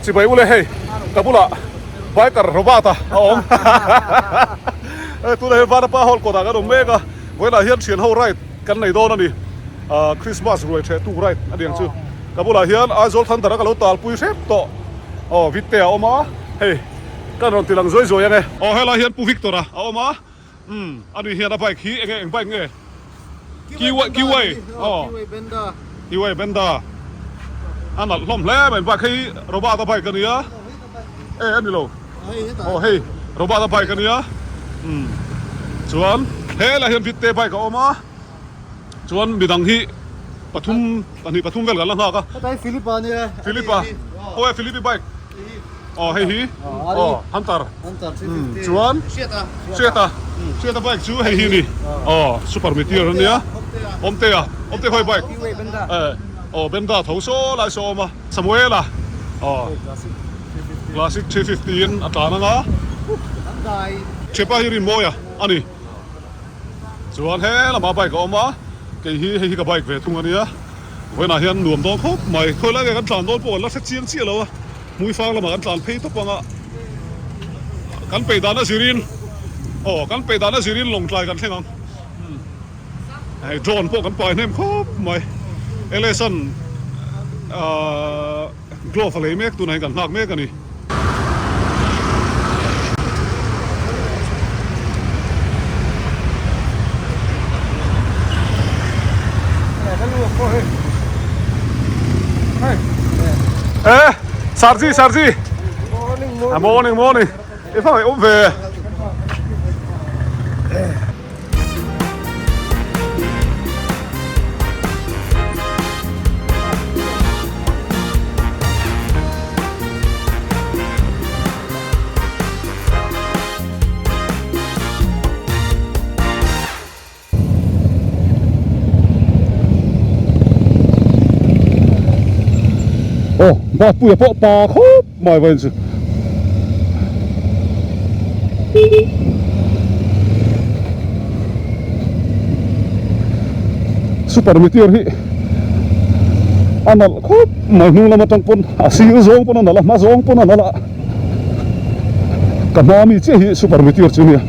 Chibai ule hei ka bulah biker Robert a a awm tunah hian Vanapa hall kawtah kan awm mek a vawiinah hian thian ho ride kan nei dawn a ni ah Christmas ruai theh tuk ride a niang chu ka bulah hian Aizawl Thunder a ka lo talpui hrep tawh aw Vitte a awm a hei kan rawn ti lang zuai zuai ang e. Aw helai hian Pu Victor a a awm a umm a ni hian a bike hi enge eng bike nge? Kiwi Kiwi aw Kiwi Benda a nalh hlawm hle mai bike hei Robert a bike a nia e a ni lo aw hei Robert a bike a nia umm chuan helai hian Vitte bike a awm a chuan midang hi pathum pahnih pathum vel kan la nghak a Philipa aw e Philipi bike. Aw hei hi aw Hunter chuan Hriata Hriata bike chu hei hi a ni aw Super Meteor a nia Awmtea Awmtea khawi bike aw Benda tho saw lai saw a awm a Samuela aw Classic 350 in a tlan anga Thiapa hi Rinmawia a ni chuan he lamah bike a awm a kei hi hei hi ka bike ve thung a nia. Vawiinah hian nuam dawn khawp mai. Khawi lai nge kan tlan dawn pawh kan la hre chiang chiah lo a, Hmuifang lamah kan tlan phei tawp ang a, kan peih dan a zirin aw kan peih dan a zirin Lawngtlai kan thleng ang. Hei drone pawh kan pai hnem khawp mai. LS-a'n ahh glove a lei mek tunah hian kan nghak mek a ni. Eh, Sarji, Sarji. Morning, morning. Morning, morning. I fa ngai awm ve. Aw Bawkpuia pawh pa khawp mai vawiin chu. Super Meteor hi a nalh khawp mai hnung lam atang pawn a sir zawng pawn a nalh a hma zawng pawn a nalh a ka hma mi chiah hi Super Meteor chu nia.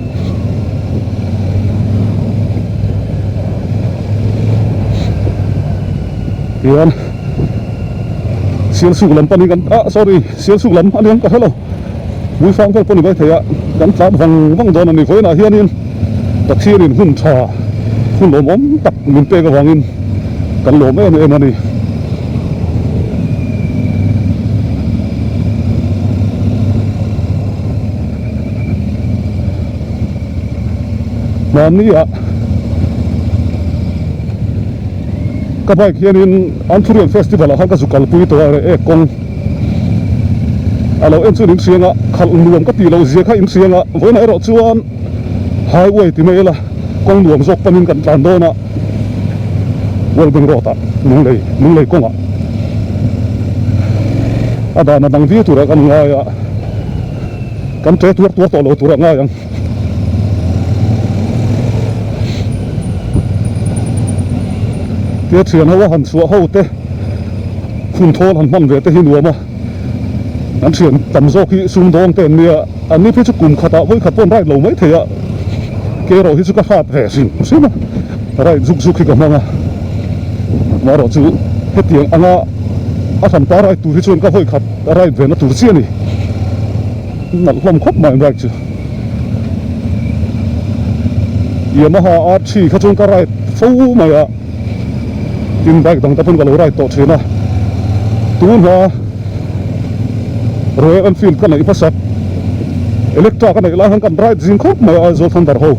Tihian Sialsuk lam panin kan ah sorry Sialsuk lam a niang ka hre lo. Hmuifang vel pawh ni mai thei a, kan tlan vang vang dawn a ni. Vawiinah hianin Pathianin hun tha, hun lawmawm tak min pek avangin kan lawm em em a ni. Mahnia ka bike hianin Anthurium Festival ah khan ka zu kalpui tawh a reh ek kawng. A lo en chuan in hriang a, khalh nuam ka tih loh zia kha in hriang a, vawiinah erawh chuan highway ti mai ila kawng nuam zawk panin kan tlan dawn a, Wellbank road ah Lunglei Lunglei kawngah a dan a dang viau turah kan ngai a, kan ṭe tuar tuar tawh lo turah ngai ang. Tia thian ho a han chhuah ho te hun thawl han hman ve te hi nuam a, an thian tam zawk hi sumdawng te an nia, an ni phei chu kum khatah vawi khat pawh an ride lo mai thei a, ke erawh hi chu ka hrat ve hrim hrim a, ride zuk zuk hi ka hmang a, amaherawh chu hetiang anga a hranpa ride tur hi chuan ka vawi khat ride ve na tur chiah a ni. Nalh hlawm khawp mai bike chu. Yamaha R3 kha chuan ka ride fo mai a, tin bike dang te pawn ka lo ride tawh thin a, tunhma Royal Enfield ka neih hmasak Electra ka neih lai khan kan ride zing khawp mai a Aizawl Thunder ho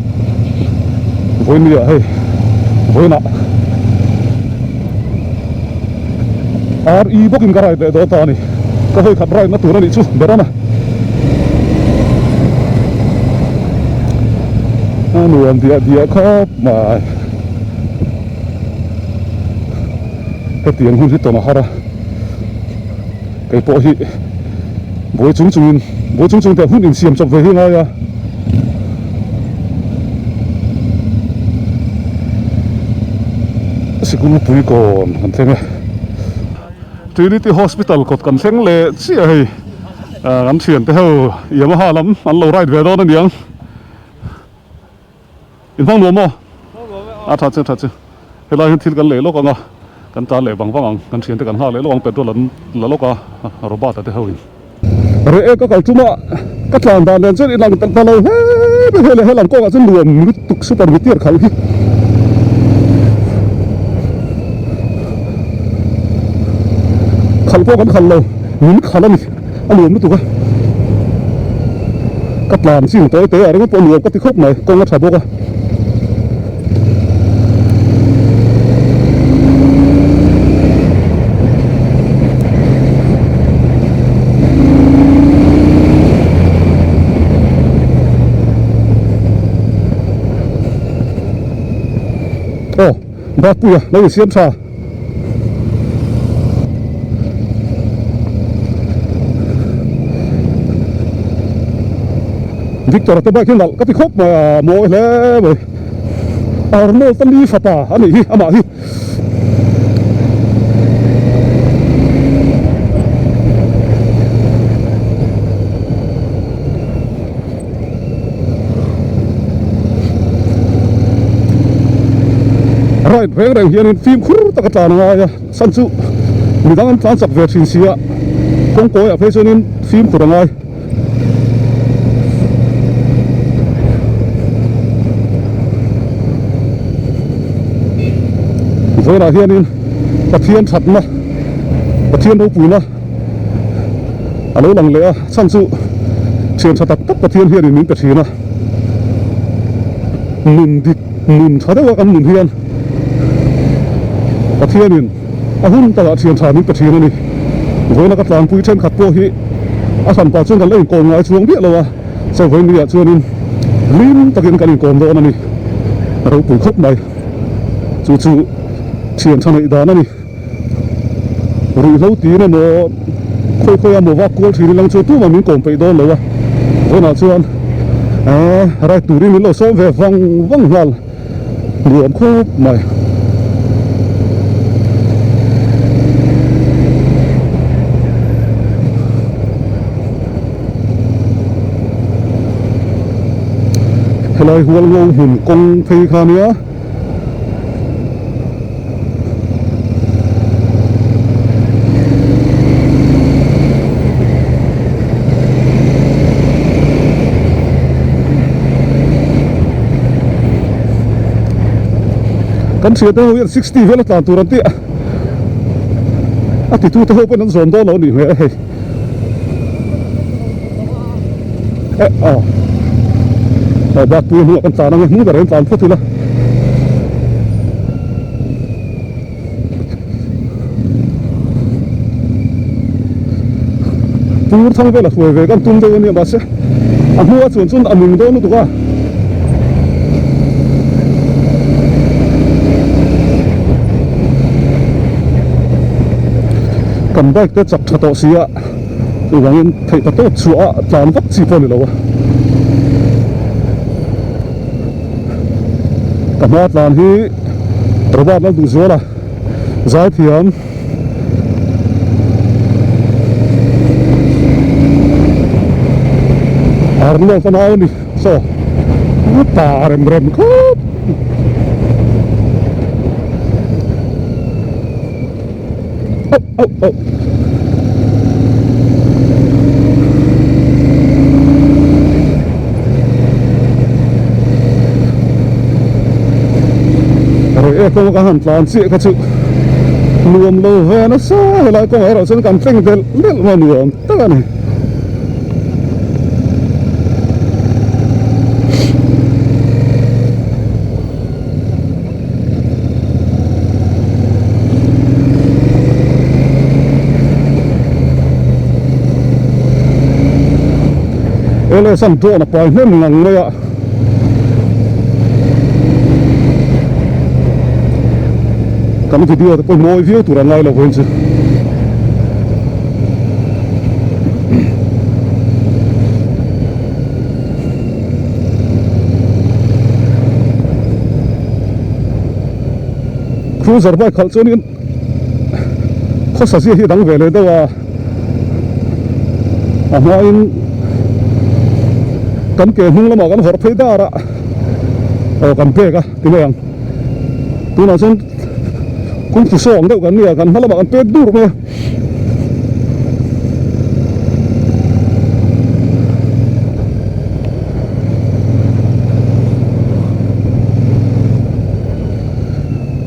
vawiin ah hei vawiinah RE bawkin ka ride leh dawn ta a ni. Ka hawi khat ride na tur a nih chu ber a. A nuam diah diah khawp mai. Hetiang hun hi tawn a har a. Kei pawh hi buai chung chungin buai chung chung te hun insiam chawp ve hi ngai a. Sikul pui kawn kan thleng e. Trinity Hospital kawt kan thleng leh chiah hei. Kan thiante ho Yamaha lam an lo ride ve dawn aniang. In hmang nuam maw? A tha chu tha chu. Helai hian thil kan lei lawk ang a, kan tan leh vang vang ang. Kan thiante kan nghak leh lawk ang petrol an la lawk a, Robert a te ho in. Reh e ka kal tum a, ka tlan dan nen chuan inang tak ta lo hle mai hei leh helam kawngah chuan nuam lutuk super meteor khalh hi. Khalh pawh kan khalh lo, min khalh a ni. A nuam lutuk a, ka tlan chin tawi te ah ringawt pawh nuam ka ti khawp mai, kawng a tha bawk a. Aw, Bakpuia lo insiam tha. Victor a te bike hi nalh ka ti khawp mai a mawi hle mai Arnold a mi fapa a nih hi amah hi. Ride reng reng hianin fimkhur taka tlan a ngai a chhan chu midang an tlan chak ve thin si a kawng kawiah phei chuanin fimkhur a ngai. Vawiinah hianin Pathian thatna Pathian ropuina a lo lang leh a chhan chu thian tha tak tak Pathian hianin min pe thin a nun dik nun tha deuha kan nun hian Pathianin a hun takah thian tha min pe thin a ni vawiina ka tlanpui thenkhat pawh hi a hran pah chuan kan la inkawm ngai chuang miah lo a chaw vawiin ah chuanin hlim takin kan inkawm dawn a ni a ropui khawp mai chu chu thian tha neih dan a ni. Ruihhlo tiin emaw khawi khawi a maw vak kual thin ilang chu tumah min kawm peih dawn lo a, vawnah chuan eee ride turin min lo sawm ve vang vang nghal nuam khawp mai. Helai hual ngo hmun kawng phei kha nia. Kan thiante ho hian 60 vel a tlan tur an tih a a titu te ho pawhin an zawm dawn lo a nih hmel a hei eh aw aw bakpui hnuah kan tlan ang e hmung ber in tlan phawt ila. Pur thang vel a hruai ve kan tum deuh a nia mahse a hnuah chuan chuan a nung dawn lutuk a. Kan bike te chak tha tawh si a chuvangin theih ta tawp chhuah a tlan vak chi pawh a ni lo a. Ka hma tlan hi Robert Lalduhzuala zaithiam Arnold a nau a ni saw a pa rem rem khawp auh auh auh. Rei e kawng ka han tlan chiah kha chu nuam lo ve nasa helai kawngah erawh chuan kan tleng delh delh mai nuam tak a ni. Ls an drone a pai hnem ngang mai a kan video te pawh mawi viau tur a ngai lo vawiin chu. Cruiser bike khalh chuanin khawsa zia hi a dang ve leh deuh a. A hmain kan ke hnung lamah kan vawrh phei dar a, aw kan pek a ti mai ang. Tunah chuan kungfu saw ang deuh kan nia, kan hma lamah kan pek dur mai a.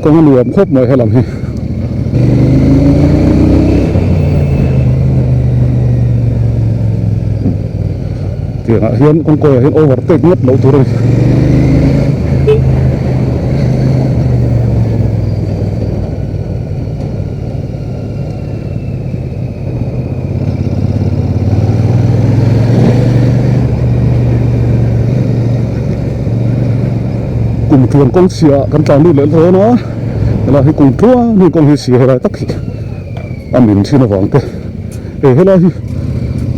Kawng a nuam khawp mai helam hi. Tiangah hian kawng kawiah hian overtake ngawt loh tur a ni. Kum tluan kawng chhia kan tlan lut leh dawn a helai hi kum tluan hi kawng hi chhia helai tak hi a min thin avang te he helai hi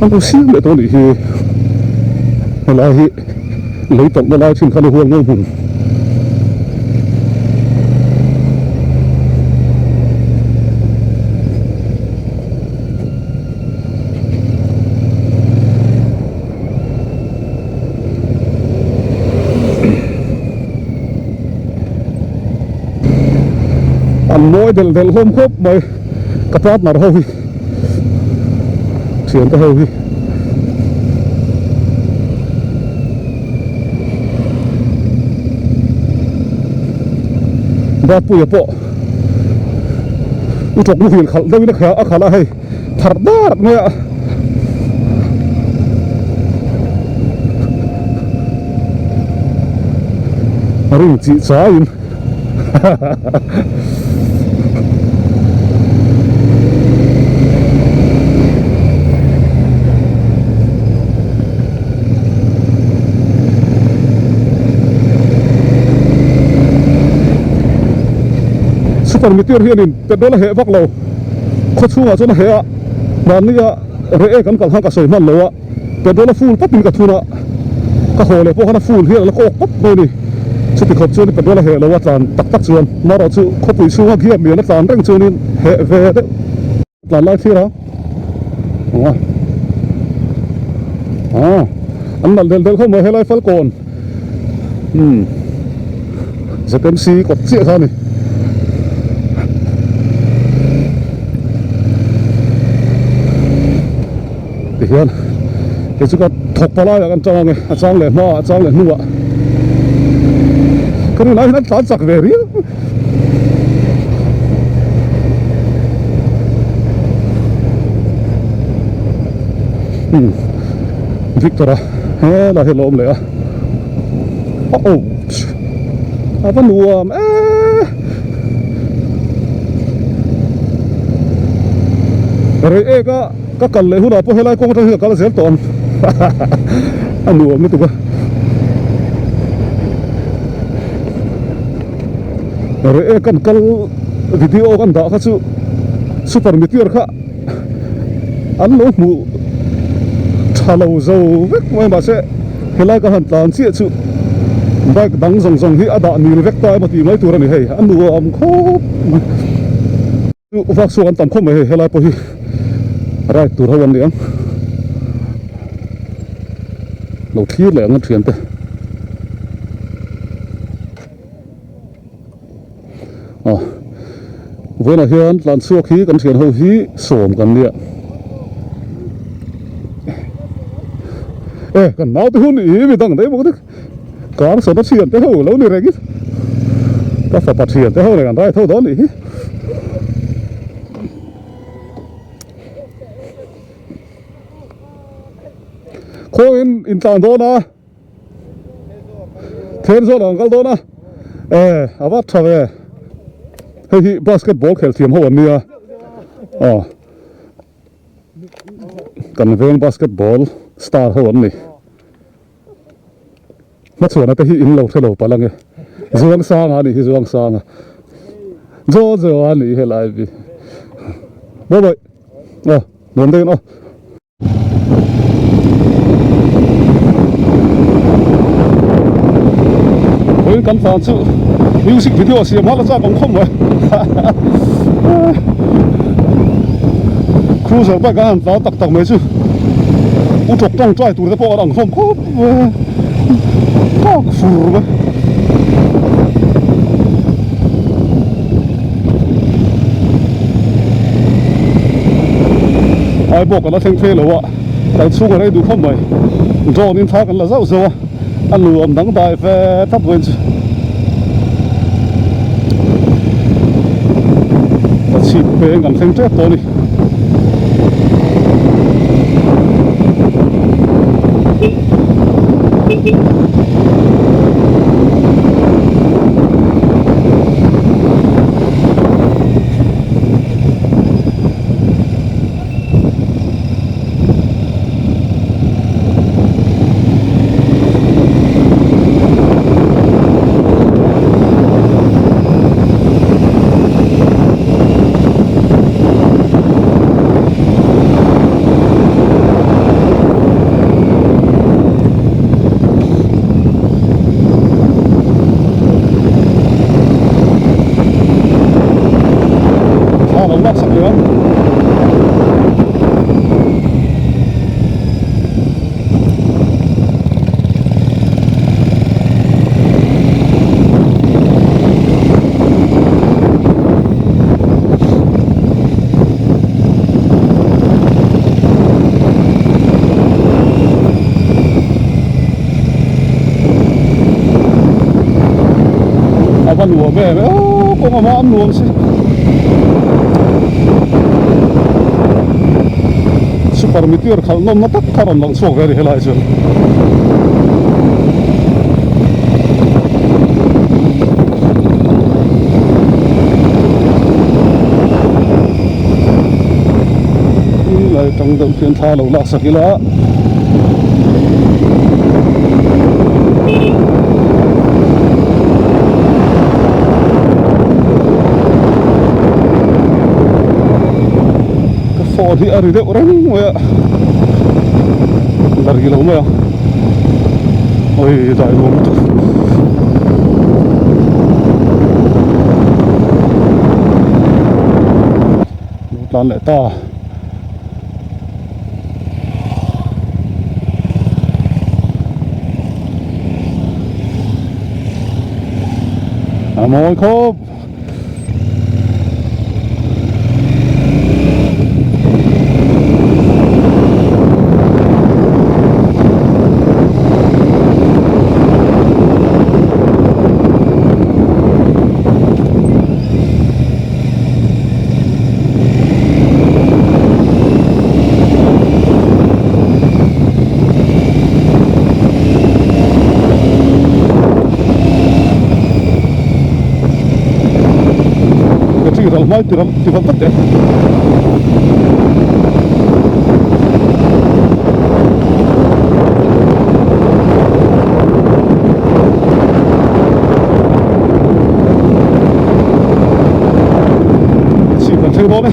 an lo siam leh tawh a nih hi helai hi lei tawlh na lai thin khan a hual ngawih hmun. An mawi delh delh hlawm khawp mai ka partner ho hi thiante ho hi. Batpuia pawh u tawk muhil khalh deuhin a khalh a hei pharh dar mai a. Ring chih chaiin Super Meteor hianin petrol a heh vak lo khaw chhungah chuan a heh a mahnia reh e kan kal khan ka sawi hman lo a. Petrol a full pawp in ka thun a, ka haw leh pawh khan a full hian a la kawk pawp mai a ni. Chuti khawp chuan petrol a heh lo a tlan tak tak chuan marawh chu khawpui chhunga gear lian a tlan reng chuanin heh ve deuh tlan lai thlir a a an nalh delh delh khawp mai helai Falkawn umm ZMC kawt chiah kha a ni. Tihian kei chu ka thawk pa laiah kan tang ange a chang leh hmaah a chang leh hnungah ka rin ai hian an tlan chak ve riau umm Victor a helai hi a lo awm leh a a oh a va nuam eee. Rei ek a. Ka kal leh hunah pawh helai kawng atang hian ka kal zel tawh ang a nuam lutuk a. Reh e kan kal video kan dah kha chu super meteor kha an lo hmuh tha lo zo vek mai mahse helai ka han tlan chiah chu bike dang zawng zawng hi a dah nil vek ta emaw tih mai tur a ni hei a nuam khawp mai. Chu vak chhuak an tam khawp mai hei helai pawh hi ride tur ho an ni ang lo thlir leh ang an thiante. Aw vawiinah hian tlan chhuak hi kan thian ho hi sawm kan nia e kan naute hun i mi dang daih bawk dik. Kar sawta thian te ho lo ni reng in ka fapa thian te ho nen an rai tho dawn nih hi. Khawiin in tlan dawn a then zawn ang kal dawn a e a va tha ve hei hi basketball khel thiam ho an nia aw kan veng basketball star ho an ni. Hmachhuana te hi in lo hre lo palh ange Zuangsanga anih hi Zuangsanga Jojo anih helai bi Bye bye aw nuam deuhin aw. Vawiin kan tlan chu music video siam hal a chak awm khawp mai Cruiser bike a han tlan tak tak mai chu. Utawk tawngtai tur te pawh an ang hlawm khawp mai a, kak fur mai. Ai bawk kan la thleng phei lo a, kal chhung a rei duh khawp mai. Drone in thla kan la zauh zauh a, a nuam dangdai ve tlat vawiin chu. Ka chhip peng kan thleng tep tawh a ni. Thla lo lak sak leh a. A va nuam em aw kawng a mam nuam si super meteor khalh nawmna tak kha rawn lang chhuak ve a ni helai chuan. Lai tang deuh khian thla lo lak sak ila. Ka phone hi a ri deuh reng mai a la ri lo mai a oi dai nuam lutuk. Lo tlan leh ta. A mawi khawp. Battery ral hmai ti ti vat vat teh. Chhip kan thleng dawn e.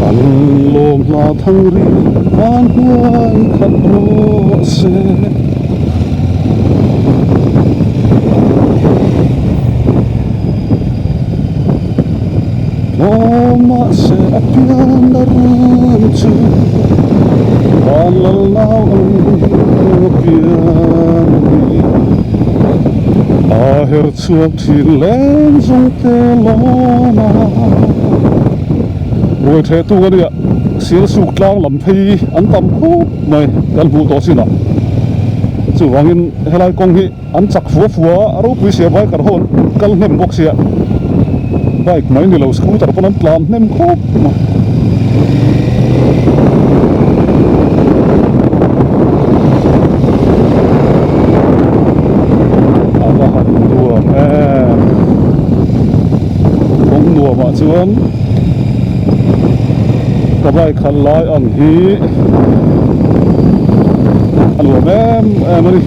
An lawm hla thang ri van hnuai khat rawh se. Aw mahse a pian a ram chu van lal nau ang a pian a ni. A her chhuak thin leng zawng te lawm a. Ruai theh tuk a nia, sial suk tlang lam phei an tam khawp mai kan hmuh tawh chinah. Chuvangin helai kawng hi. An chak fua fua a, a ropui sia biker ho an kal hnem bawk sia, bike mai ni lo scooter pawn an tlan hnem khawp mai. Chuan ka bike khalh lai ang hi a nuam em em a ni.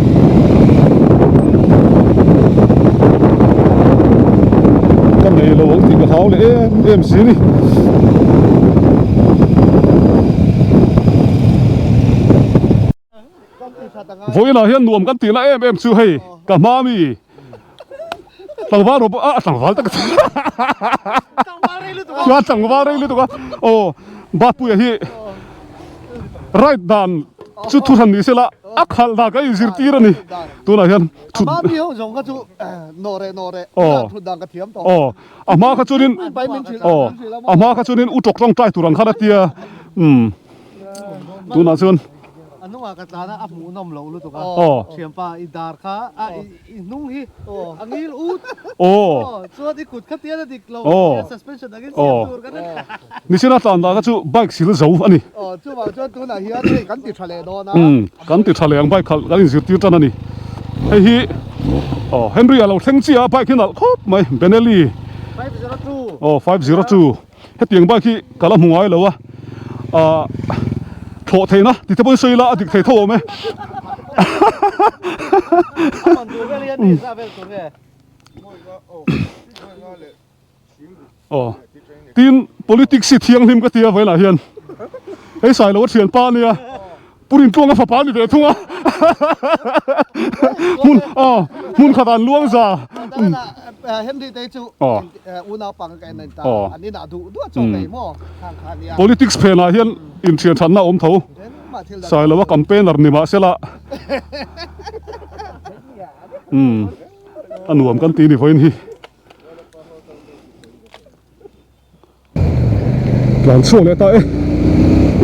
Ka nei lo ang tih ka hlau leh em em si a ni. Vawiinah hian nuam kan tihna em em chu hei ka hma mi tlangval rawh pawh a tlangval tak a tlangval rei lutuk a aw Bapuia hi ride dan chu thu hran ni sela a khalh dan kan inzirtir a ni tunah hian thut aw aw a hma kha chuanin aw a hma kha chuanin u tawk tawngtai tur ang khan a tia umm tunah chuan A hnungah ka tlan a, a hmuhnawm loh lutuk a. Thianpa, i dar kha, a i hnung hi a ngil ut. Aw, chuan i kut kha tian a dik lo, suspension angin siam tur kan a. Nichin a tlan dan kha chu bike sil zo a ni. Aw, chuvang chuan tunah hian hei kan ti tha leh dawn a. Umm, kan ti tha leh ang bike khalh kan inzirtir tan a ni. Hei hi aw Henry a lo thleng chiah a, bike hi nalh khawp mai, Benelli. 502. Aw, 502. Hetiang bike hi ka la hmu ngai lo a, ahh thlawh theihna ti te pawhin sawi ila a dik thei tho awm e. Aw tin politics hi thianghlim ka ti a vawiinah hian hei Sailo a thianpa a nia. Pu Rintluanga fapa ni ve thung a hmun aw hmun khat an luang za Henry te chu unau pang ka en ta an inah duh duh chaw ngei maw khang kha nia Politics phenah hian inthian thatna a awm tho Sailoa campaigner ni mahsela umm a nuam kan ti ni vawiin hi. Tlan chhuak leh ta e.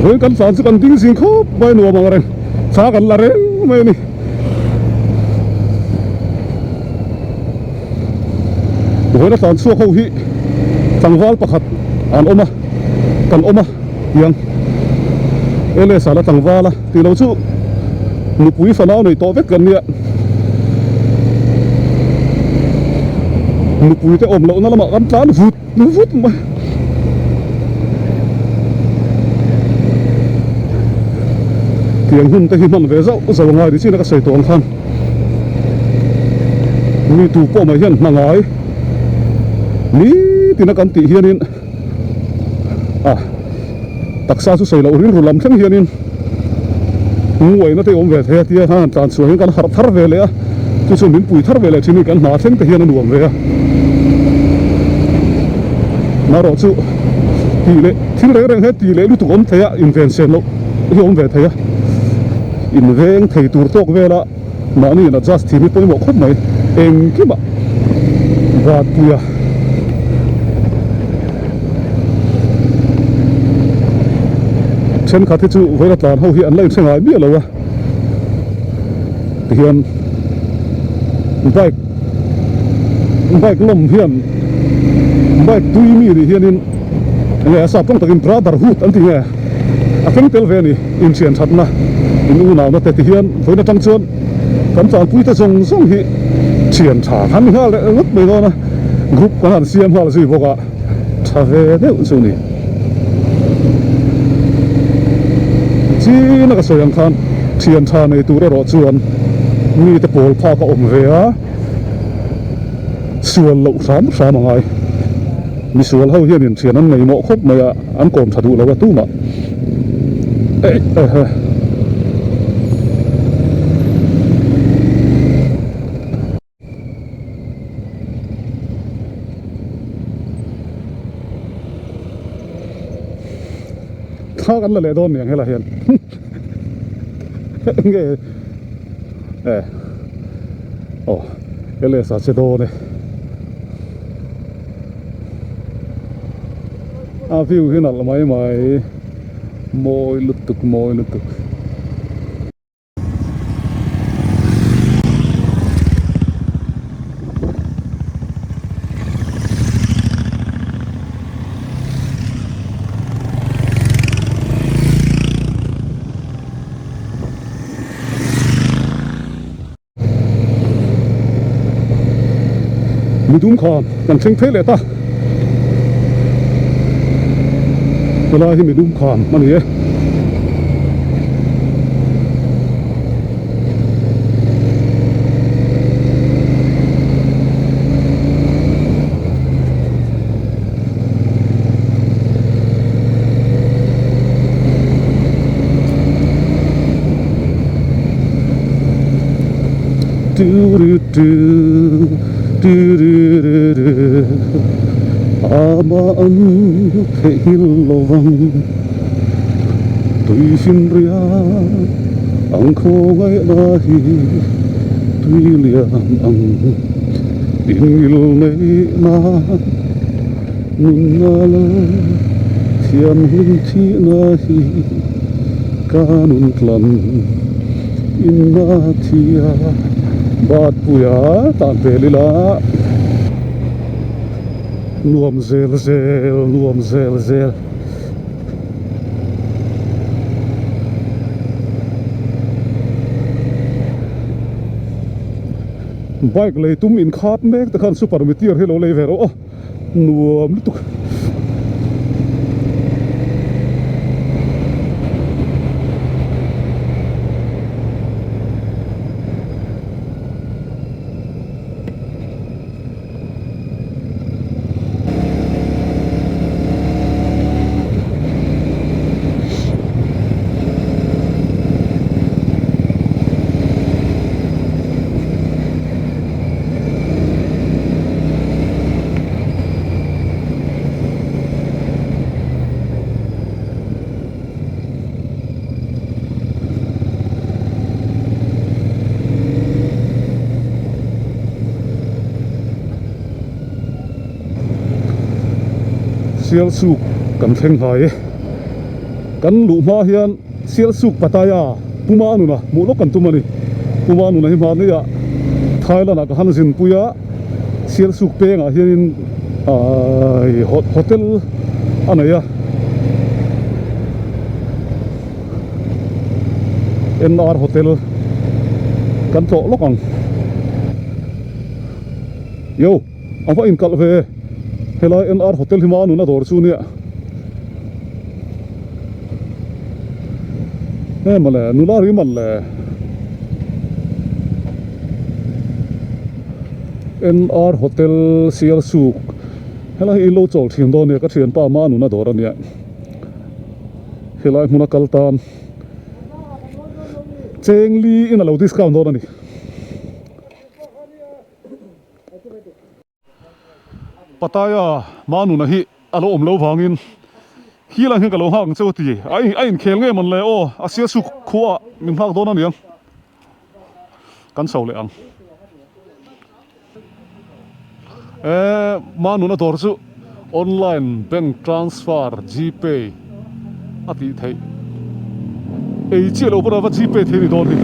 Vawiin kan tlan chu kan ding zing khawp mai nuam ang reng. Thla kan la reng mai a ni. Vawiin a tlan chhuak ho hi tlangval pakhat an awm a, kan awm a tiang. LS ah la tlangval a tih loh chu nupui fanau nei tawh vek kan nia. Nupui te awm lohna lamah kan tlan vut. Vut mai. Tiang hun te hi hman ve zauh zauh angai ni chin a ka sawi tawh ang khan mi tu pawh mai hian hna ngai nitin a kan tih hianin a taksa chu sawi loh rilru lam thleng hianin nguaina te awm ve thei a tia khan han tlan chhuah hian kan harh thar ve leh a chu chu min pui thar ve leh thin hi kan hna thleng te hian a nuam ve a marawh chu tih leh thil reng reng he tih leh lutuk awm thei a inven sen loh hi awm ve thei a inveng thei tur tawk vela mahni in adjust thin hi pawimawh khawp mai engkimah Vanpuia. Thenkhat hi chu vawiin a tlan ho hi an la inhre ngai miah lo a tihian bike bike lawm hian bike tui mi nih hianin enge a sap tawng takin brotherhood an ti nge a thleng tel ve a ni inthian thatna in unauna te tihian vawiin atang chuan kan tlanpui te zawng zawng hi thian tha khan nghal reh ngawt mai dawn a group kan han siam nghal zui bawk a tha ve deuh chu ni china ka sawi ang khan thian tha nei tur erawh chuan mite pawl phak a awm ve a sual loh hram hram a ngai misual ho hianin thian an nei mawh khawp mai a an kawm tha duh lo a tumah eih ehe. Thla kan la leh dawn niang helai hian enge e aw LS a che dawn e a view hi nalh mai mai mawi lutuk mawi lutuk. Midum khan kan thleng phei leh ta. Helai hi midum kham a ni e. Amah an theihnghilh lo vang tui finria ang khawngaihna hi tui lian ang inngil neihna nunna lo thianghlim thihna hi ka nun tlan inna thia bat puia tan vel ila nuam zel zel nuam zel zel. Bike lei tum inkhap mek te khan super meteor hi lo lei ve rawh aw nuam lutuk. Sialsuk kan thleng hlai e. Kan luh hma hian Sialsuk Pattaya Puma nuna hmuh lawk kan tum a ni. Puma nuna hi hmanni ah Thailand ah ka han zinpui a, Sialsuk pengah hianin aii hotel a nei a. NR Hotel kan tlawh lawk ang. Yo, a va inkalh ve helai NR Hotel hi Manuna dawr chu nia. Nge mawle, nula ri man le. NR Hotel Sialsuk helai hi in lo chawl thin dawn nia ka thianpa Manuna dawr a nia. Helai hmuna kal tan cheng li in a lo discount dawn a ni. Pattaya Manuna hi a lo awm lo vangin khi lang hian ka lo nghak ang cheu a ti. A inkhel ngei mawn le aw, a sialsuk khuaah min nghak dawn a niang. Kan chho leh ang. Eh Manuna dawr chu online bank transfer gpay a tih theih ei chiah loh pawh a va gpay thei ni dawn hi.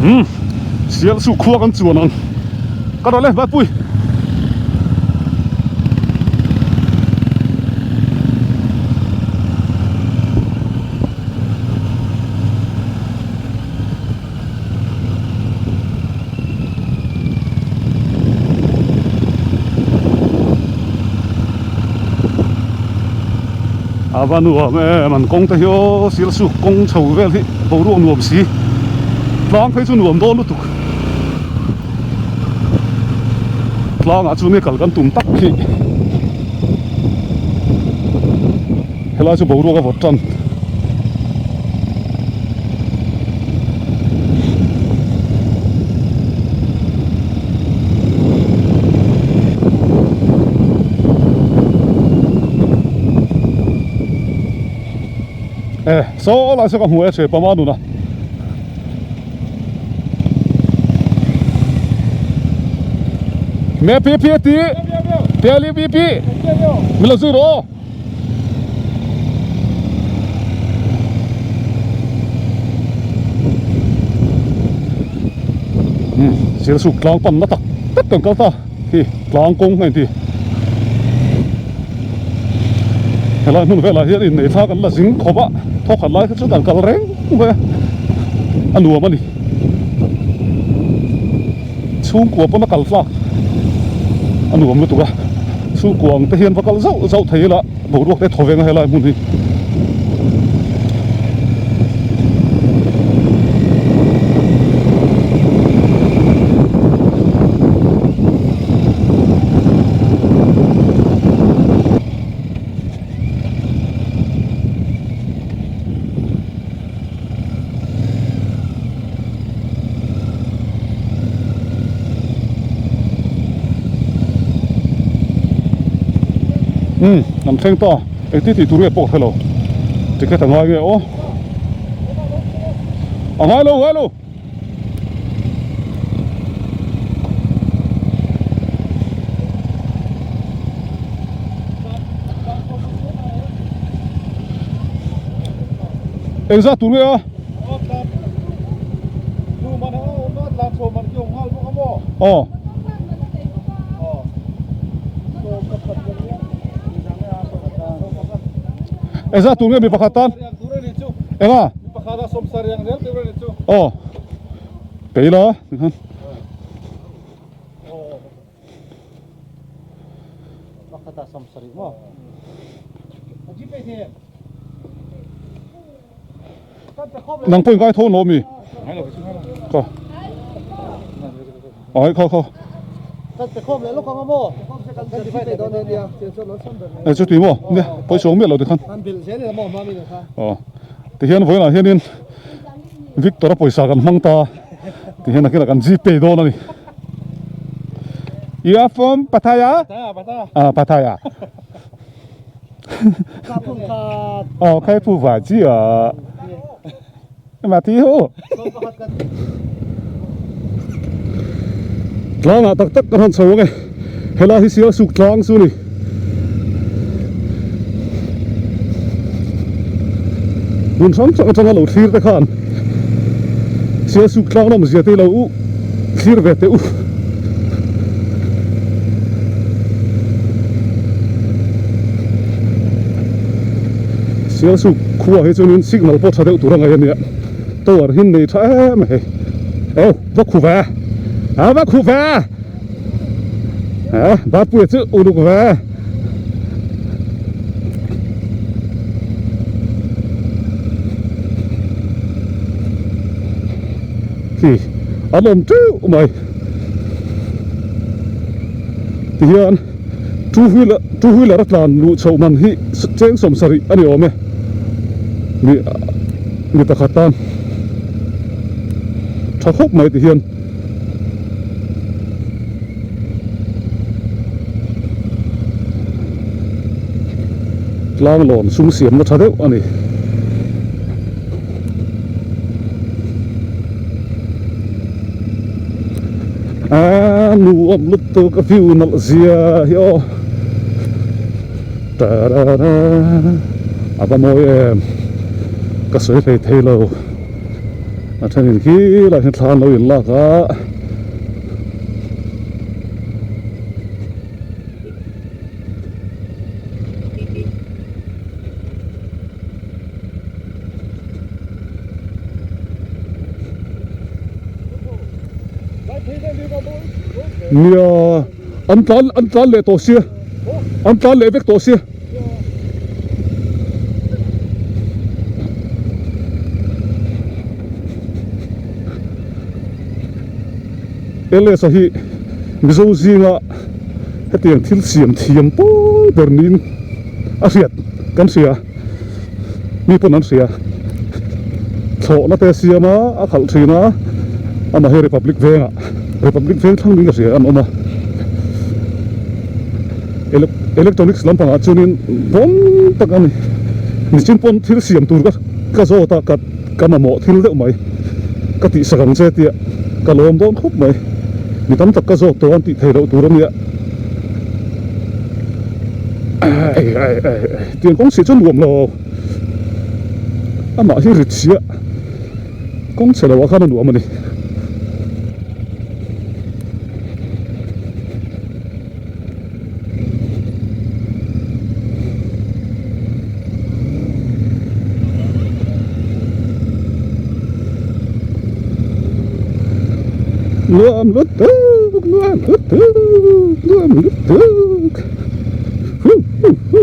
Umm sial chu khua kan chuan ang ka rawh le Bapui. A va nuam em an kawng te hi aw sil suk kawng chho vel hi boruak nuam si tlang phei chu nuam dawn lutuk tlangah chuan kal kan tum tak hi helai chu boruak a vawt tan. E saw lai saw ka hmu e che pama nuna me pi pi ti pi li pi pi mi lo zui rawh aw. Thil suk tlang pan na tak tak kan kal ta hi tlang kawng a inti helai hmun velah hian inneih thla kan la zing khawp a thawkhat lai kha chu kan kal reng mai a a nuam a ni chhungkua pawn a kal tlak. a nuam lutuk a chhungkuang te hian va kal zauh zauh thei ila boruak te thaw veng a helai hmun hi. Umm an thleng ta engti tih tur nge pawh ka hrelo ticket a ngai nge aw a ngai lo ngai lo. Engzat tur nge a? Aw. Engzat tur nge mi pakhat tan? Enga? Aw. Peila tikhan. Nang pawh in ngai tho lo mi? Ka. Ai kha kha. E chu ti maw? Nia pawi chuang miah lo tikhan. Aw. Tihian vawiinah hianin Victor a pawisa kan hmang ta tihian nakinah kan Gpay dawn a ni. You are from Pattaya? Ah Pattaya. Aw khai phu va chi a. Ma thi hu. Tlangah tak tak kan han chho ang e. Helai hi Sialsuk tlang chu a ni. Hmun hrang hrang atanga lo thlir te khan Sialsuk tlang nawm zia te lo u thlir ve teh u. Sialsuk khua hi chuanin signal pawh tha deuh tur a ngaih a nia tower hi nei tha em a hei aw va khu ve a va khu ve. A Bapuia chu uluk ve. Khi an awm teuh mai. Tihian two wheeler two wheeler a tlan luh chhoh man hi cheng sawmsarih a ni awm e. Mi mi pakhat tan tha khawp mai tihian. Tlang lawn sum siamna tha deuh a ni. A nuam lutuk a view nalh zia hi aw tarara a va mawi em ka sawi hlei thei lo. A thenin khi lai hian thla an lo in lak a. Nia an tlan an tlan leh tawh sia an tlan leh vek tawh sia. Ls-a hi Mizo zinga hetiang thil siam thiam pawl ber niin a hriat kan hria mi pawn an hria thlawhna te a siam a a khalh thin a amah hi Republic vengah Republic veng thlang niin ka hria an awm a. Electronics lampangah chuanin pawn tak a ni machine pawn thil siam tur ka ka zawt a ka ka mamawh thil deuh mai ka tihsak ang che tia ka lawm dawn khawp mai mi tam tak ka zawt tawh a an tih theih loh tur a nia ai ai ai ai tiang kawng chhia chu nuam lo amah hi rit chhia kawng chhe loh ah khan a nuam a ni. Nuam lutuk. Nuam lutuk nuam lutuk hu hu hu.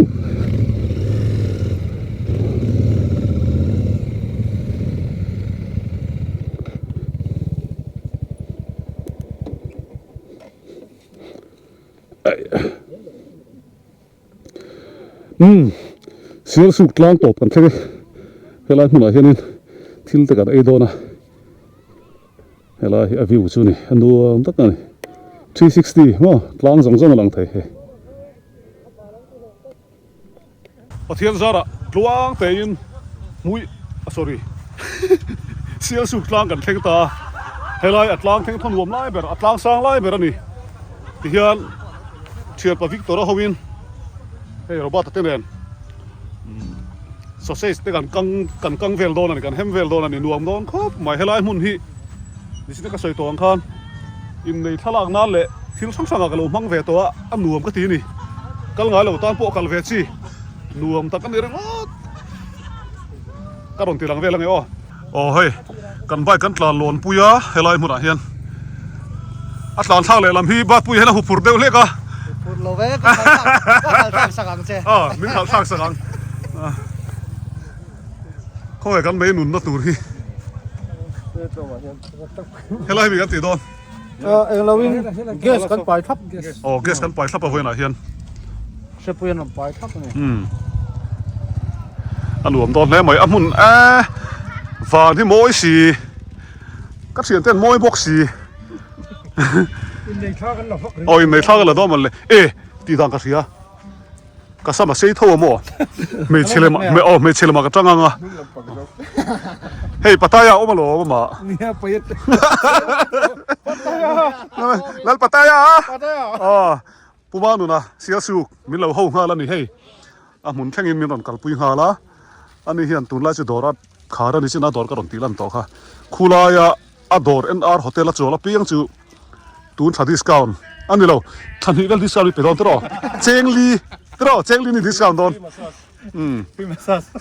Umm Sialsuk tlang tawp kan thleng e helai hmunah hianin thil te kan ei dawn a helai hi a view chu a ni a nuam tak a ni 360 maw tlang zawng zawng a lang thei hei. Pathian zarah tluang tein hmui a sorry Sialsuk tlang kan thleng ta a, helai a tlang thleng thaw nuam lai ber a tlang sang lai ber a ni tihian thianpa Victor a hoin hei Robert a te nen sausage te kan kang kan kang vel dawn a ni kan hem vel dawn a ni nuam dawn khawp mai helai hmun hi nichina ka sawi tawh ang khan innei thlalak nan leh thil hrang hrangah ka lo hmang ve tawh a a nuam ka ti a ni kal ngai lo tan pawh kal ve chi nuam tak a ni ringawt ka rawn ti lang vel ange aw. Aw hei kan bike kan tlan lawn pui a helai hmunah hian a tlan thlak leh lam hi bike pui hian a huphurh deuh hlek a. Huphurh lo ve ka khalh thlak sak ang che. Aw min khalh thlak sak ang. Khawnge kan mei nunna tur hi helai mi kan tih dawn. Englo in gas kan pai thlap. Aw gas kan pai thlap a vawiinah hian. Hrepui an rawn pai thlap a ni. A nuam dawn hle mai a hmun e van hi mawi si ka thian ten mawi bawk si. Innei thla kan la vak ringawt. Aw innei thla kan la dawn mawn le e tih dan ka hria. Ka sam a sei tho a maw? Hmeichhe lem aw hmeichhe lemah ka tang ang a. Hei Pattaya awm alawm amah. Nia payet. Pattaya. Lal Pattaya. Pattaya. Aw Puma nuna Sialsuk min lo ho nghal a ni hei. A hmun thlengin min rawn kalpui nghal a. Ani hian tunlai chu dawr a khar a ni chin a dawr ka rawn tih lan tawh kha. Khulaia a dawr NR hotel a chawl apiang chu tun thla discount a ni lo thla hnih vel discount hi pe dawn tiraw chengli tiraw chengli ni discount dawn um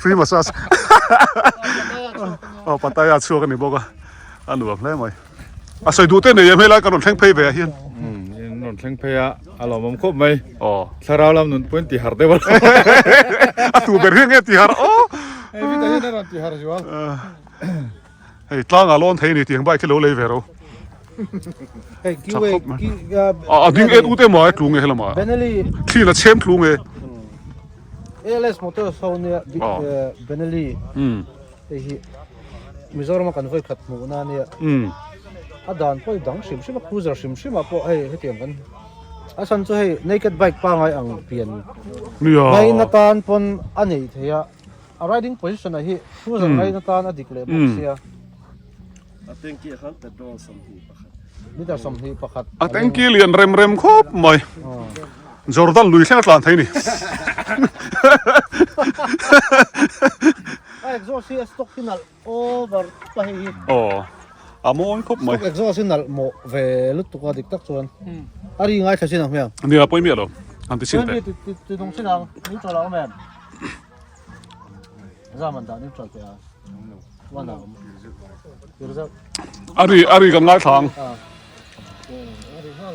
free massage aw pataya chhuak a ni bawk a a nuam hle mai a sawi duh te nei em helai kan rawn thleng phei ve ah hian um rawn thleng phei a a lawmawm khawp mai aw thlarau lam nun pawhin ti har deuh a a tu ber hi nge ti har aw hei vita hian a rawn ti har zual Hei tlangah lawn thei a ni tiang bike hi lo lei ve ro. Hei kiwe ki a ding et ut emaw a tlu nge helamah. Benelli thli la chhem tlu nge. ALS Motors ho nia Benelli hei hi Mizoram a kan vawi khat hmuh na ania. A dan pawh hi dang hrim hrim a cruiser hrim hrim ah pawh hei hetiang kan a chhan chu hei naked bike pangai ang pian ngaina tan pawn a nei thei a. A riding position ah hi cruiser ngaina tan a dik leh bawk sia. A tanky ah khan petrol 21. Liter 21. A tanky lian rem rem khawp mai. Jordan lui thleng a tlan thei ni. A exhaust hi a stock hi nalh over tawp a hei hi. Aw a mawi khawp mai. Stock exhaust hi nalh mawh ve lutuk a dik tak chuan. A ri ngaithla chin ang hmiang. Nia pawi miah lo. An ti chin teh. Ti nung chin ang neutral a awm em? A ri a ri kan ngaithla ang.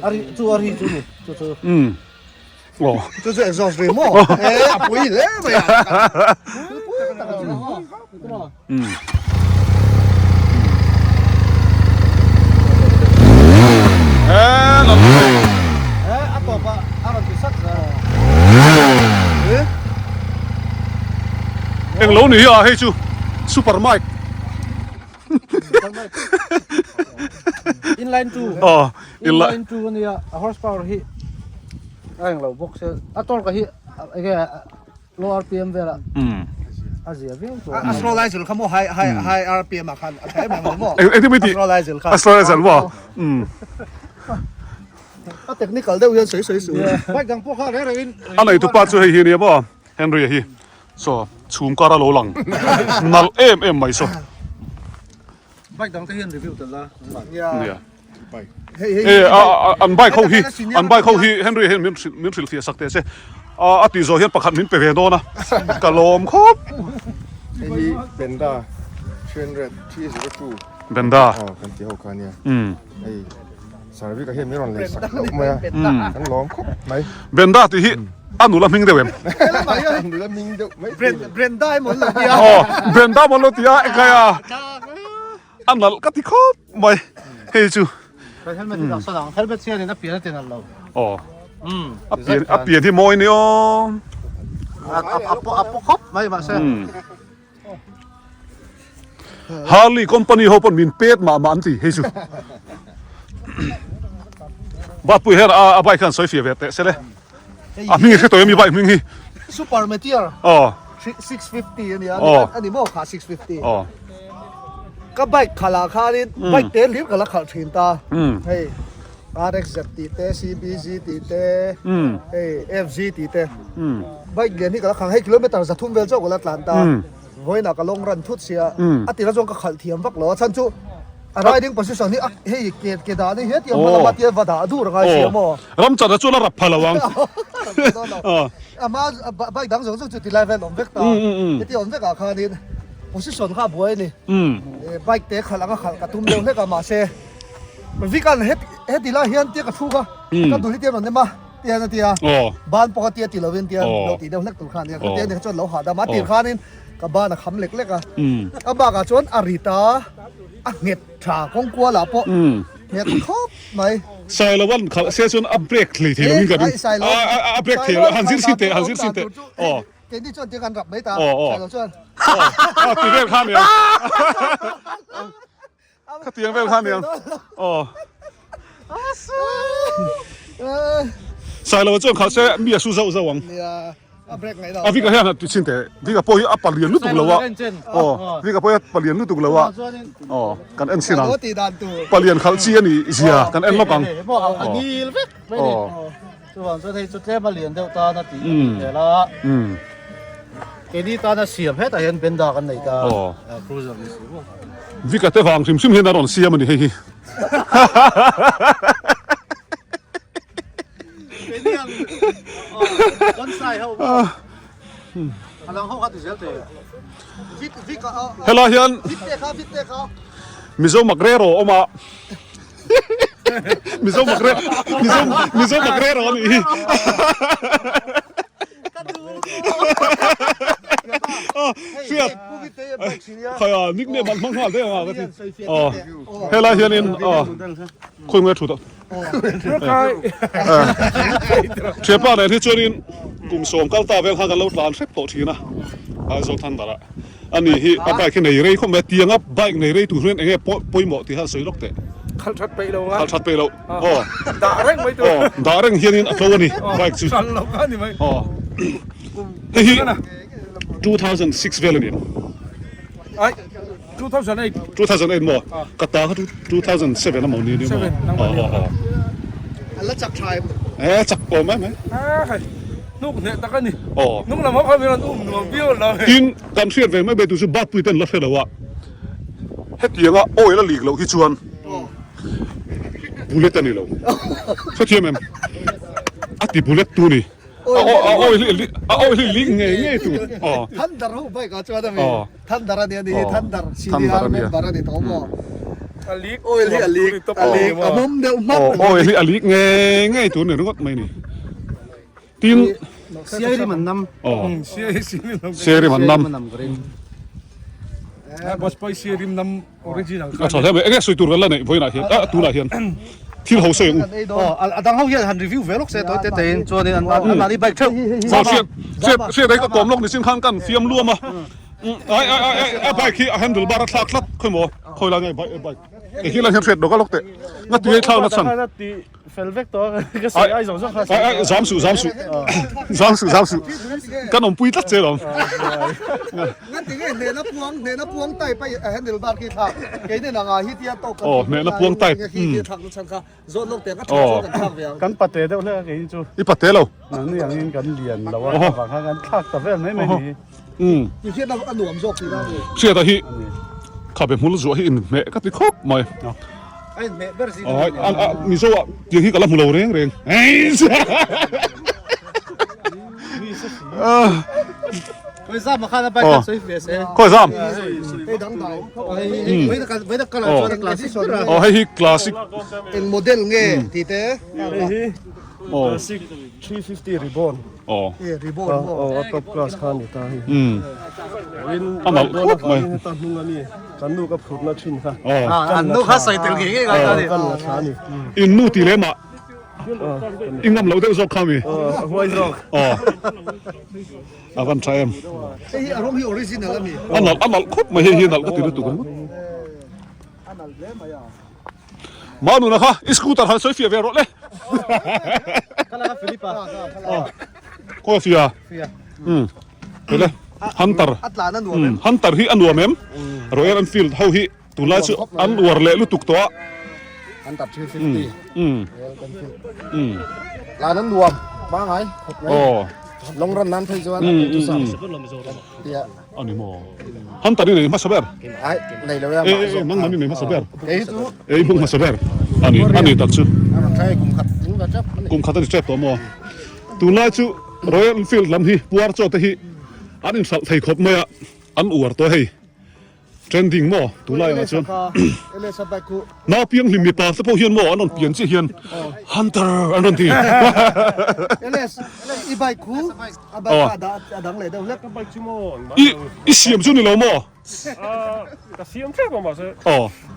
A ri chu a ri chu ni chu chu. Um. Aw. Chu chu exhaust ri maw? E a pui hle mai a. Um. E la. E a tawp a a rawn ti sat zel. Eng lo ni hi a hei chu super mic. Inline 2. Aw inline 2 ania a horsepower hi a eng lo bawk se a torque hi enge low rpm vela a zia viau chu a slow lai zil kha maw high high high rpm ah khan a tha em em ang maw eng eng ti a slow lai zil kha a slow lai zil maw um a technical deuh hian sawi sawi su bike dang pawh kha reng rengin a nei tupa chu hei hi ania maw Henry a hi saw chhum kar a lo lang nalh em em mai saw bike dang te hian review tel la nia e an bike ho hi an bike ho hi Henry hian min min hrilh fiah sak teh se a a tih zawh hian pakhat min pe ve dawn a ka lawm khawp hei hi Benda 300 302 Benda aw kan ti ho kha nia um hei. Sarvika hian min rawn lei sak hlauh mai a, kan lawm khawp mai. Brenda tih hi a nula hming deuh em? A nula hming deuh mai thei a ni. Brenda emaw an lo ti a. Aw, Brenda emaw an lo ti a, engkai a, a nalh ka ti khawp mai hei chu. Helmet hi dah sawn ang, helmet hianin a pian a ti nalh lo. Aw, a pian a pian hi mawi ni aw. A paw khawp mai mahse. Harley company ho pawn min pet mah mah an ti hei chu Batpui hian a bike khan sawi fiah ve teh sele a hming hi hre tawh em i bike hming hi Super Meteor aw 650 ania Aw. ani maw kha 650 aw ka bike khalh ah khanin bike te hlir ka la khalh thin ta hei RXZ tih te CBZ tih te hei FZ tih te bike lian hi ka la khalh hei kilometer 300 vel chauh ka la tlan ta vawiinah ka long run thut sia a tirah chuan ka khalh thiam vak lo a chhan chu a riding position hi a hei ke ke dah ni he tiang hma lama tia va dah dur a ngai sia maw ram chan ah chuan a rap pha lo ang a hma bike dang zawng zawng chu tilai vel awm vek ta heti awm vek ah khanin position kha a buai a ni bike te khalh anga khalh ka tum deuh hlek a mahse Vikan heti lai hian tia ka thu kha ka dul hi tian rawn nem a tian a tia ban pawh a tia ti lovin tian lo tih deuh hlek tur khan nia khatiang nia chuan lo hahdam a tir khanin ka ban a kham lek lek a a bakah chuan a rit a a nghet tha kawng kualah pawh nghet khawp mai. Sailovan khalh se chuan a brake hlei thei lovin ka ring a brake thei lo han zir sin teh han zir sin teh aw. Keini chuan tiang kan rap mai ta Sailo chuan. Aw ti vel kha nia. Khatiang vel kha aniang. Aw. Sailo chuan khalh se mi a su zauh zauh ang. A Vika hian a ti chhin teh. Vika pawh hi a palian lutuk lo a. Aw. Vika pawh hi a palian lutuk lo a. Aw. Kan en chhin ang. Palian khalh chi a nih zia kan en lawk ang. Aw. Chuvang chuan hei chu tlem a lian deuh tan a tih a nih hmel a. Keini tana siam hetah hian Benda kan nei ta a, cruiser ni si maw. Vika te vang hrim hrim hian a rawn siam a ni hei hi. Keini ang bonsai ho maw. A dang ho kha ti zel teh. Helai hian Mizo Magrero a awm a. Mizo makre Mizo Mizo makre ro ni hi. Oh, fiat. Khaya nickname an hmang nghal deuh anga ka ti. Oh, helai hianin oh khawi nge thu ta. Thianpa nen hi chuanin kum sawm kal ta vel khan kan lo tlan hrep tawh thin a. Aizawl Thunder ah. Ani hi a bike hi nei rei khawp mai a, tianga bike nei rei tur hian enge pawimawh tih kha sawi lawk teh. Khalh that peih lo a. Khalh that peih lo. Aw. Dah reng mai tur. Aw, dah reng hianin a tlo a ni bike chu. Hran lo kha ni mai. Aw. Hei hi 2006 vel a ni em? Ai, 2008. 2008 maw? Ka ta kha 2007 a maw ni ni maw? Aw aw aw. A la chak tha em? E chak awm mai mai. A khai. Hnuk hneh tak a ni. Aw. Hnung lam ho kha min rawn um nuam viau lo. Tin, kan hriat ve mai mai tur chu Batpui ten la hre lo a, hetianga oil a lik loh hi chuan bullet a ni lo. Hrethiam em? A ti bullet tu ni. A oil hi a oil hi lik ngei ngei tur. Aw. Thunder ho bike ah chuan a mi. Thunder a nia ni hi Thunder CDR member a ni tawh maw? A lik oil hi a lik a lik a mawm deuh hmak. Aw oil hi a lik ngei ngei tur ni ringawt mai ni. Tin Siai rim an nam. Aw. Siai rim an nam. Boss pawh siai rim nam original kha. A tha hle mai. Enge sawi tur kan la neih vawiinah hian ah tunah hian thil ho sawi ang u. Aw a dang ho hian han review ve lawk se tawi te tein chuanin an mahni bike theuh. Aw hriat hriat hriat ai ka kawm lawk nichin khan kan fiam luam a. Ai ai ai a bike hi a handle bar a thlak tlat khawi maw khawi lai nge bike kei hi lai hian hriat lawk a lawk teh nga tui ai thlak na chhan. Fel vek tawh a ka sawi ai zawng zawng kha Ai ai zam suh zam suh zam suh zam suh kan awmpui tlat che lawm. Nga ti nge hnehna puang hnehna puang type a handle bar khi thlak kei nen anga hi tia tawk kan hnehna puang type hi tia thlak na chhan kha zawt lawk teh ka tha chuan kan thlak ve ang. Kan pate deuh hlek a kei chu. I pate lo. Nangni angin kan lian lo a avang khan kan thlak ta vel mai mai ni. Ti hian a nuam zawk tih na a ni. Hriata hi khabe hmul zuah hi inhmeh ka ti khawp mai. A inhmeh ber zing a ni. Mizo ah tiang hi ka la hmu lo reng reng. Khawi zam a khan a bike khan sawi ve se. Khawi zam? Hei dang dai. Hei vei colour chuan a classic ber a. Aw hei hi classic. Eng model nge tih te. Hei hi classic 350 ribbon. Aw. E ribbon maw. Aw a top class kha a ni ta hei. A nalh khawp mai. Heta hnung a mi kan nu ka phurhna thin kha. An nu kha sawi tel ngei ngei ngai ta a ni. Kan la thla a ni. In nu tih leh mah i ngam loh deuh zawk kha mi. Aw a huai zawk. Aw. A van tha em. Hei hi a rawng hi original a mi. A nalh a nalh khawp mai hei hi a nalh ka ti lutuk ringawt. A nalh hle mai a. Manuna kha i scooter han sawi fiah ve rawh le. Ka laka Philip a. Khawi fia? Fia. Um. Hele Hunter. A tlan a nuam em? Hunter hi a nuam em? Royal Enfield ho hi tunlai chu an uar leh lutuk tawh a. Hunter 350. Um. Royal Enfield. Um. Tlan an nuam pangai khawp mai. Aw. Long run nan phei chuan Um um um. Tia. A ni maw? Hunter i nei hmasa ber. Ai, nei lo e a mah zawk. Nangmah i nei hmasa ber. Kei hi chu. Ei hmung hmasa ber. A ni, a ni tak chu. A rawn thlai kum khat tling ve tep a ni. Kum khat a ni tep tawh maw? Tunlai chu Royal Enfield lam hi puar chaw te hi an inhralh thei khawp mai a, an uar tawh hei. Trending maw tunlai angah chuan nau pianghlim mipa te pawh hian maw an rawn pian chiah hian Hunter an rawn ti. I i siam chu ni lo maw? Ka siam tep a mahse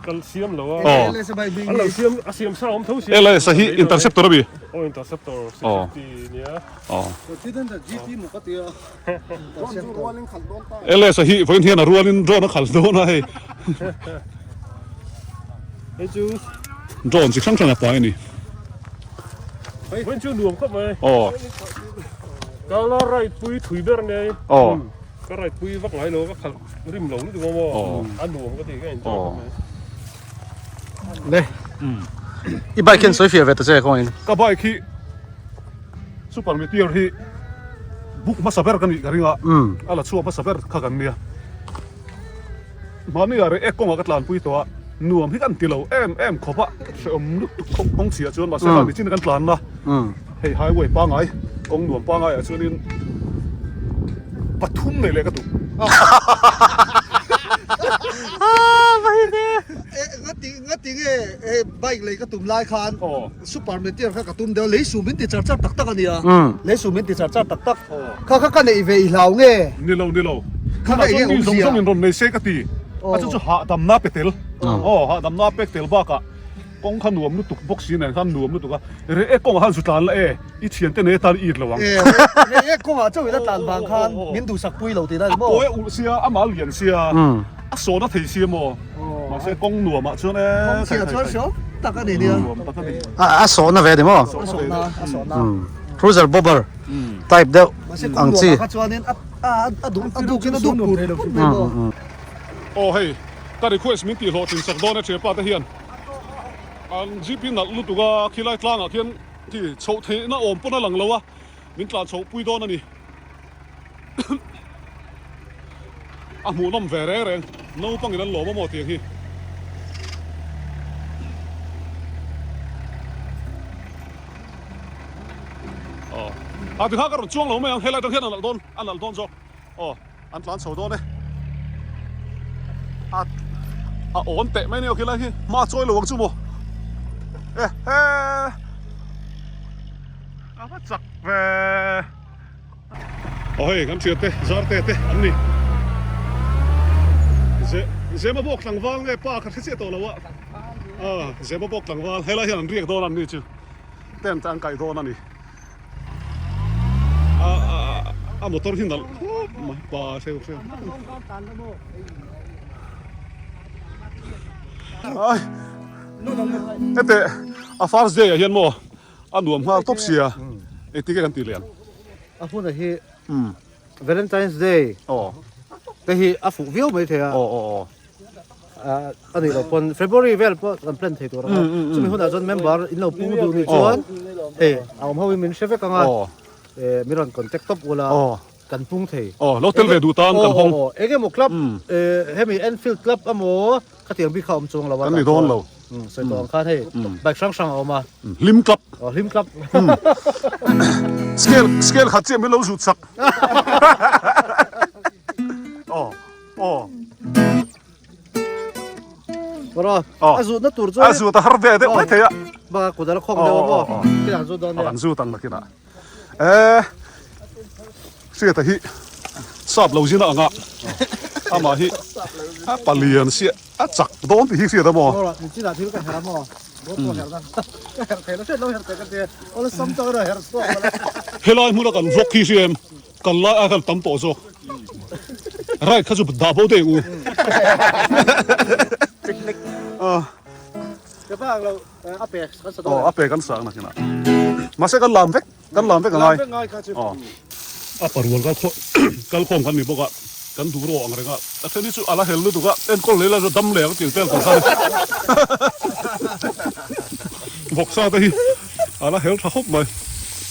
ka siam lo a. An lo siam a siam sa awm tho sia. LS a hi interceptor a mi? Aw interceptor 650 nia. LS a hi vawiin hian a rualin drone a khal dawn a hei. Hei chu drone chi hrang hrang a pai a ni. Vawiin chu nuam khawp mai. Aw. Ka la ride pui thui ber nia hei. Aw. Ka ride pui vak ngai lo ka khalh rim lo lutuk a maw. A nuam ka ti ka enjoy khawp mai. Le. I bike hian sawi fiah ve ta che kawngin. Ka bike hi Super Meteor hi book hmasa ber ka nih ka ring a, a la chhuak hmasa ber kha kan nia. Mahni ah reh ek kawngah ka tlanpui tawh a, nuam hi kan ti lo em em khawp a, hrehawm lutuk khawp kawng chhiah chuan mahse kha nichin kan tlanna hei highway pangai kawng nuam pangai ah chuanin pathum nei leh ka duh. Ngati nge bike lei ka tum lai khan Super Meteor kha ka tum deuh a, lei su min ti char char tak tak a nia, lei su min ti char char tak tak. Kha kha ka neih ve i hlau nge? Ni lo, ni lo. Kha ka enge awm Zawng zia? zawng in rawn nei se ka ti. A chu chu hahdamna pe tel. Aw, hahdamna pek tel bakah kawng kha nuam lutuk bawk si nen khan nuam lutuk a. Reh ek kawngah khan zu tlan la e, i thiante nei atan i it lo ang. E, reh ek kawngah chauh ila tlan vang khan min duhsak pui lo tihna a ni maw? A pawi a ulh sia, a mal lian sia. A sawn a thei si maw? Mahse kawng nuamah chuan e Kawng chhiah chuan hriau tak a ni nia. Nuam tak a ni. A sawhna ve a ni maw? A sawhna, a sawhna. Cruiser bobber type deuh Mahse ang kawng chi. nuamah kha chuanin a a duh a dukin a duh pur pur mai maw? Aw hei, ka request min tih hlawhtlin sak dawn e thianpa te hian. An jeep hi nalh lutuk a, khilai tlangah khian khi chhoh theihna awm pawn a lang lo a, min tlan chhoh pui dawn a ni. A hmuhnawm ve reng reng, naupangin an lawm a maw tiang hi. Aw, a tikha ka rawn chuang lo mai ang, helai atang hian a nalh dawn, a nalh dawn zawk. Aw, an tlan chho dawn e. A a awn teh mai nia khilai hi, hma chawi lo ang chu maw. E he, a va chak ve. Aw hei kan thiante Zarte te an ni. Ze Zema bawk tlangval nge pa kha hre chiah tawh lo a. Aw Zema bawk tlangval helai hian an riak dawn an ni chu tent an kaih dawn a ni. A a a motor hi nalh khawp mai pa hreu hreu. Ai hete a first day ah hian maw A nuam nghal tawp sia, engtin nge kan tih leh ang? A hmunah hi Valentine's Day te hi a fuh viau mai thei a. A nih loh pawn February vel pawh kan plan thei tur ang a. Chumi hunah chuan member in lo pung duh nih chuan hei a awm ho in min hre vek ang a, min rawn contact tawp ula. Kan pung thei. Aw, lo tel ve duh tan kan hawng. Aw, eng emaw club, hemi Enfield club emaw khatiang bik kha a awm chuang lo a. Kan ni dawn lo. Sawi tawh ang khan hei bike hrang hrang a awm a. Hlim club. Aw, hlim club. Scale, scale khat chiah min lo zut sak. Aw. Bro, a zut na tur chu. A zut a har ve deuh mai thei a. Baka kut a la khawk deuh a maw? Kinah zut dawn nia. Kan zut ang nakinah. Eh, Hriata hi sap lo zin a ang a, amah hi a palian sia a chak dawn tih hi hriat a maw? Bro, nichinah thil ka her a maw? Bro pawh her na ka her thei lo hriat lo her thei ka ti a, awlsam tawk erawh her chhuak lo la. Helai hmuna kan vawk hi hria em? Kal lai ai khan tam tawh zawk. Right kha chu dah bo deuh u. Picnic. Ka pa ang lo a pe kan sa dawn. Aw a pe kan sa ang nakin ah. Mahse kan lam vek kan lam vek a ngai. Lam vek ngai kha chu. Aw. A parual kal khaw kal khawm kan ni bawk a kan duh rawh ang reng a. A then hi chu a la hel lutuk a enkawl leh la chu dam leh ang tih vel tur khan. Vawksa te hi a la hel tha khawp mai.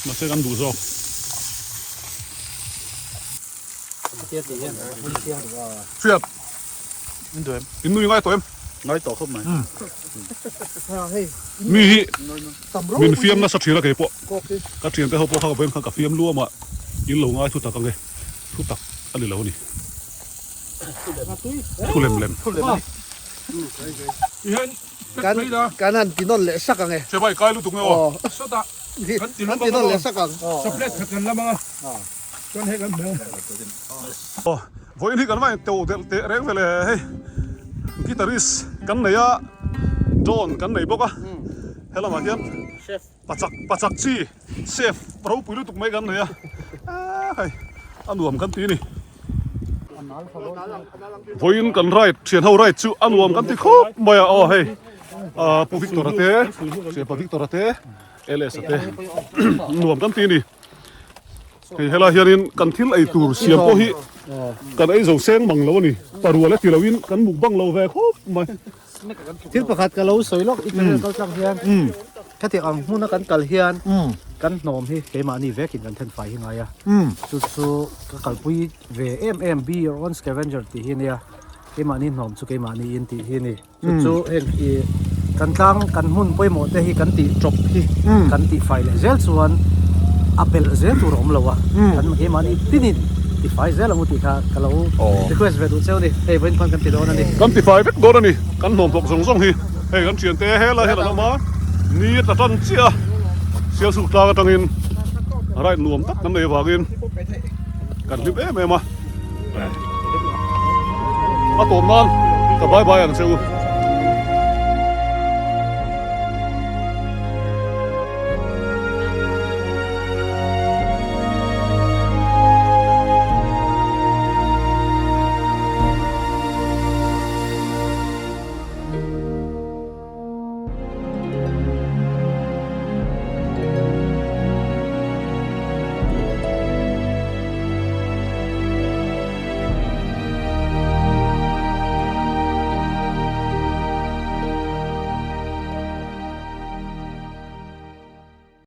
Mahse kan duh zawk. Hriat. In nui ngai tawh em? Ngai tawh khawp mai. Mi hi min fiam nasa thin a kei pawh. Ka thiante ho pawh kha ka vawiin khan ka fiam luam a, in lo ngai thu tak ang e. Thu tak a ni lo a ni. Thu lem lem. Kan kan han ti nawn leh sak ang e. Che bai kai lutuk nge aw. Kan ti nawn leh sak ang. Aw vawiin hi kan va inteu delh teh reng ve le hei guitarist kan nei a drone kan nei bawk a helamah hian pachak pachak chi chef ropui lutuk mai kan nei a hei a nuam kan ti a ni vawiin kan ride thian ho ride chu a nuam kan ti khawp mai a aw hei ah pu Victor a te thianpa Victor a te LS a te nuam kan ti a ni. Hei helai hianin kan thil ei tur siam pawh hi kan ei zo seng mang lo a ni. Parual e ti loin kan mukbang lo ve khawp mai. Thil pakhat ka lo sawi lawk i channel kal tlang hian khatiang ang hmuna kan kal hian kan hnawm hi keimahni vekin kan then fai hi ngai a. Chu chu ka kalpui ve em em be your own scavenger tih hi a nia. Keimahni hnawm chu keimahni in tih hi a ni. Chu chu heng i kan tlang kan hmun pawimawh te hi kan tih tawp hi kan tih fai leh zel chuan a belh zel tur a awm lo a kan keimahni tinin ti fai zel ang u tih kha ka lo request ve duh cheu a ni hei vawiin khuan kan ti dawn a ni. Kan ti fai vek dawn a ni kan hnawm thawk zawng zawng hi hei kan thiante helai hian an awm a ni a tla tan chiah a Sialsuk tlang atangin ride nuam tak kan nei avangin kan hlim em em a. A tawp nan ka bye bye ang che u.